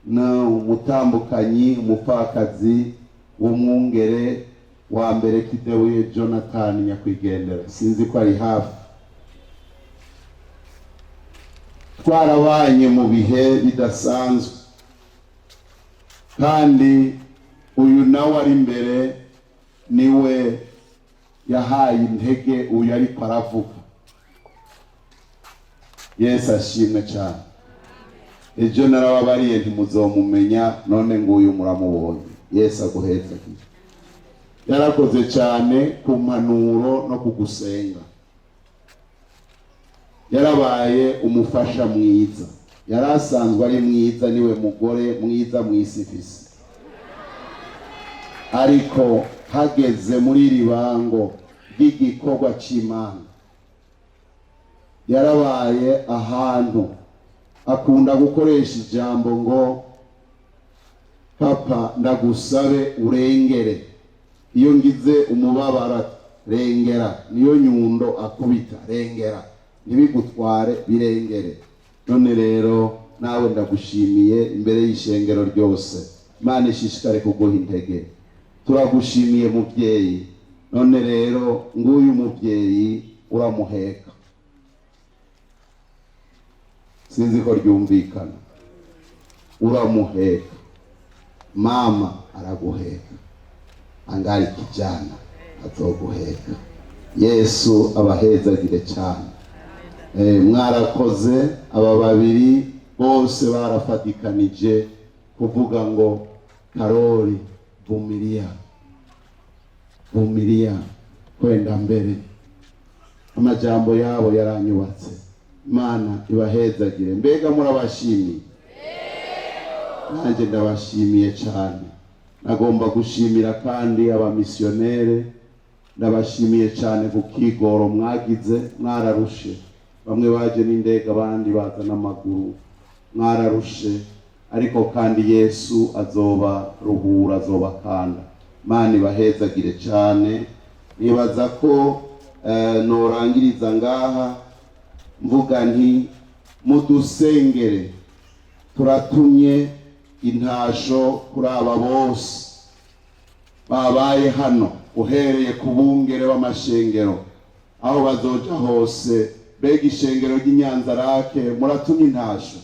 Ni umutambukanyi, umupfakazi w'umwungere wa mbere Kidebuye Jonathan nyakwigendera, sinzi ko ari hafi. Twarabanye mu bihe bidasanzwe, kandi uyu nawe ari imbere niwe yahaye intege uyu ariko aravuga. Yesu ashimwe cyane. Ejo narababariye ntimuzomumenya, none nguyu muramubonye. Yesu aguhezagire. Yarakoze cyane ku mpanuro no kugusenga, yarabaye umufasha mwiza, yari asanzwe ari mwiza, niwe mugore mwiza mu isi ifise, ariko hageze muri iri bango ry'igikorwa cy'Imana yarabaye ahantu akunda gukoresha ijambo ngo: "Papa, ndagusabe urengere iyo ngize umubabaro, rengera." Niyo nyundo akubita: "Rengera, ntibigutware, birengere." None rero nawe ndagushimiye imbere y'ishengero ryose. Imana ishishikare kuguha intege. Turagushimiye, mubyeyi. None rero nguyu mubyeyi uramuheka, sinzi ko ryumvikana. Uramuheka, mama araguheka, angari kijana azoguheka. Yesu abahezagire cyane. Mwarakoze. Aba babiri bose barafatikanije kuvuga ngo: "Karori, vumilia, vumilia, kwenda mbere." Amajambo yabo yaranyubatse. Imana ibahezagire. Mbega murabashimiye? Nanjye ndabashimiye cyane. Nagomba gushimira kandi abamisiyonere. Ndabashimiye cyane ku kigoro mwagize. Mwararushe, bamwe baje n'indege, abandi baza n'amaguru. Mwararushe, ariko kandi Yesu azoba ruhura, azoba kanda. Imana ibahezagire cyane. Nibaza ko norangiriza ngaha mvuga nti: mudusengere. Turatumye intasho kuri aba bose babaye hano, uhereye ku bungere b'amashengero aho bazoja hose. Mbega ishengero ry'Inyanzarake muratumye intasho?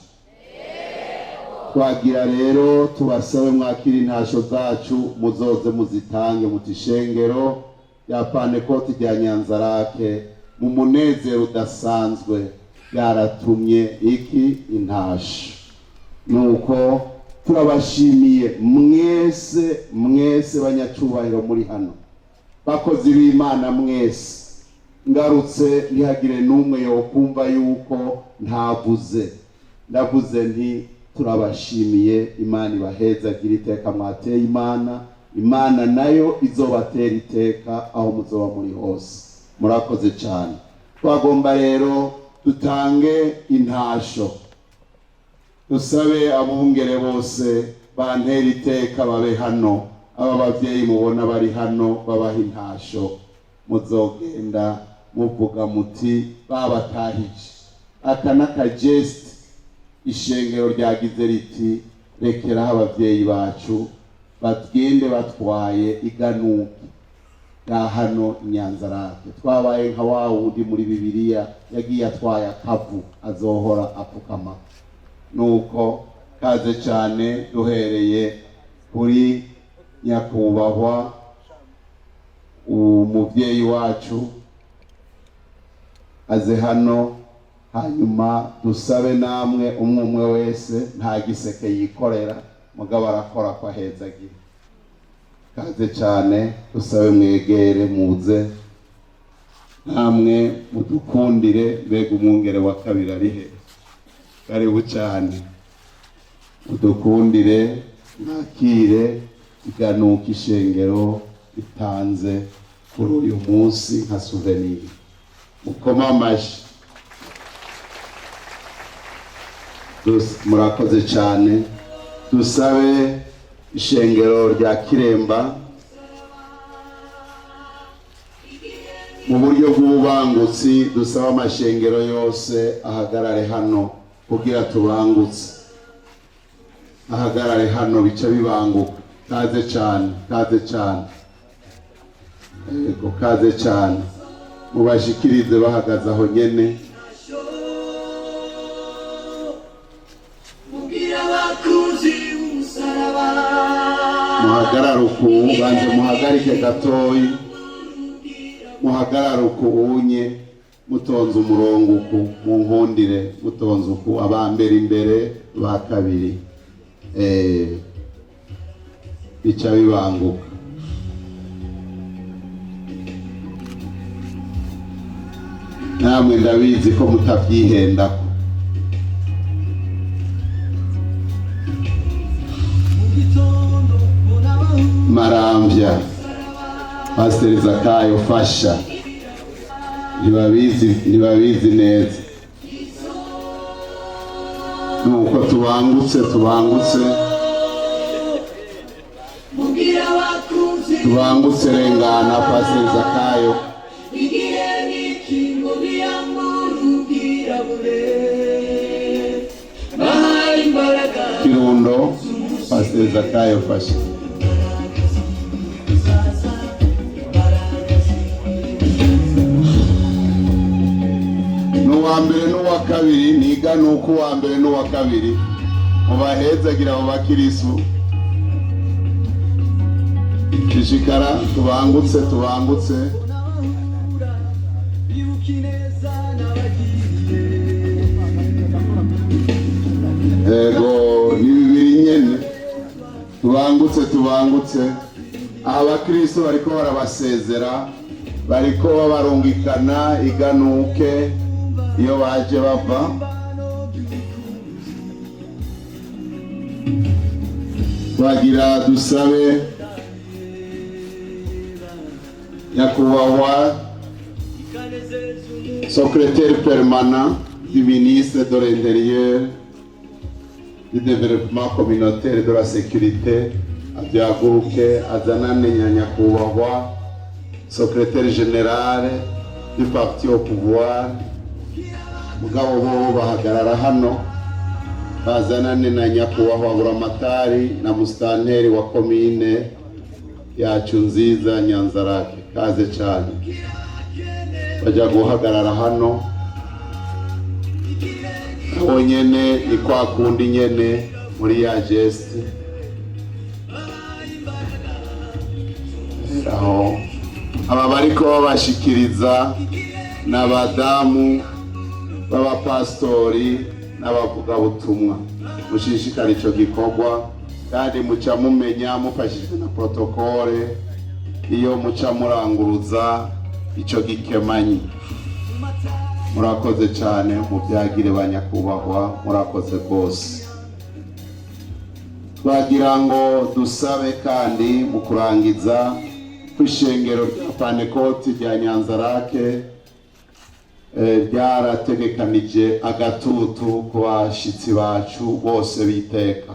Twagira rero tubasabe mwakira intasho zacu, muzoze muzitange muti: "Ishengero rya Pantekoti rya Nyanzarake mu munezero udasanzwe ryaratumye iki intasho." Nuko turabashimiye mwese mwese, banyacubahiro muri hano, bakozi b'Imana mwese. Ngarutse, ntihagire n'umwe yokumva yuko ntavuze. Ndavuze nti: turabashimiye. Imana ibahezagire iteka mwateye Imana, Imana nayo izobatera iteka aho muzoba muri hose. Murakoze cyane. Twagomba rero dutange intasho, dusabe abungere bose bantera iteka babe hano. Aba bavyeyi mubona bari hano babaha intasho, muzogenda muvuga muti babatahije. Aka n'akageste ishengero ryagize riti: "Rekeraho abavyeyi bacu bagende batwaye iganuke ya hano Inyanzarake." Twabaye nka wa wundi muri Bibiliya yagiye atwaye akavu azohora apfukama. Nuko kaze cyane, duhereye kuri nyakubahwa umubyeyi wacu aze hano, hanyuma dusabe namwe umwe umwe wese. Nta giseke yikorera, mugabo arakora ko ahezagira. Kaze cyane, dusabe mwegere, muze namwe mudukundire. Mbega umwungere wa kabiri ari he? Karibu cyane, mudukundire mwakire iganuka ishengero ritanze kuri uyu munsi nka souvenir. Mukoma amashyi. Murakoze cyane. Dusabe ishengero rya Kiremba mu buryo bw'ububangutsi, dusabe amashengero yose ahagarare hano kugira tubangutse. Ahagarare hano, bica bibanguka. Kaze cyane, kaze cyane. Yego, kaze cyane. Mubashikirize bahagaze aho nyene. Mubwira abakunzi b'umusaraba. Muhagarare uku, banze muhagarike gatoyi. Muhagarare uku unye, mutonze umurongo uku. Munkundire, mutonze uku, abambere imbere, ba kabiri. Bica bibanguka. Namwe ndabizi ko mutabyihendako. Mu gitondo mbona abahungu. Maramvya, Pasiteri Zakayo, fasha. Ntibabizi, ntibabizi neza. Nuko tubangutse, tubangutse. Mubwira abakunzi. Tubangutse, rengana, Pasiteri Zakayo. Igihe n'iki ngo biyambure ubwirabure, bahaye imbaraga. Kirundo, Pasiteri Zakayo, fasha. Zaza imbaraga. N'uwa mbere n'uwa kabiri niga, nuko uwa mbere n'uwa kabiri mubahezagira abo bakirisu. Shishikara, tubangutse, tubangutse. N'abahura bibuka ineza n'abagiriye. Ego, ni bibiri nyene. Tubangutse, tubangutse. Aha abakristo bariko barabasezera, bariko babarungikana iganuke iyo baje bava. Twagira dusabe nyakubahwa secrétaire permanent du ministre de l'Intérieur, du Développement communautaire et de la Sécurité avyaguruke, azanane na nyakubahwa secrétaire général du parti au pouvoir. Mugabo bobo bahagarara hano, bazanane na nyakubahwa buramatari na musitanteri wa komine yacu nziza Nyanzarake. Kaze cyane. Bajya guhagarara hano nabo nyene, ni kwa kundi nyene muri ya geste aho. Aba bariko babashikiriza ni abadamu b'abapasitori n'abavugabutumwa. Mushishikara ico gikorwa, kandi muca mumenya mufashijwe na protokole iyo muca muranguruza ico gikemanyi. Murakoze cyane, mubyagire banyakubahwa, murakoze rwose. Twagira ngo dusabe kandi mu kurangiza ku ishengero rya Pantekoti rya Nyanzarake ryarategekanije agatutu ku bashitsi bacu bose biteka.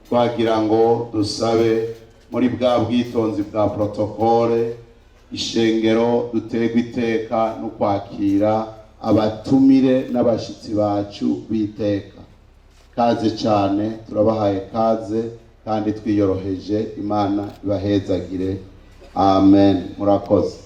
Twagira ngo dusabe muri bwa bwitonzi bwa protokole, ishengero duterwa iteka no kwakira abatumire n'abashitsi bacu biteka. Kaze cyane, turabahaye kaze kandi twiyoroheje. Imana ibahezagire. Amen, murakoze.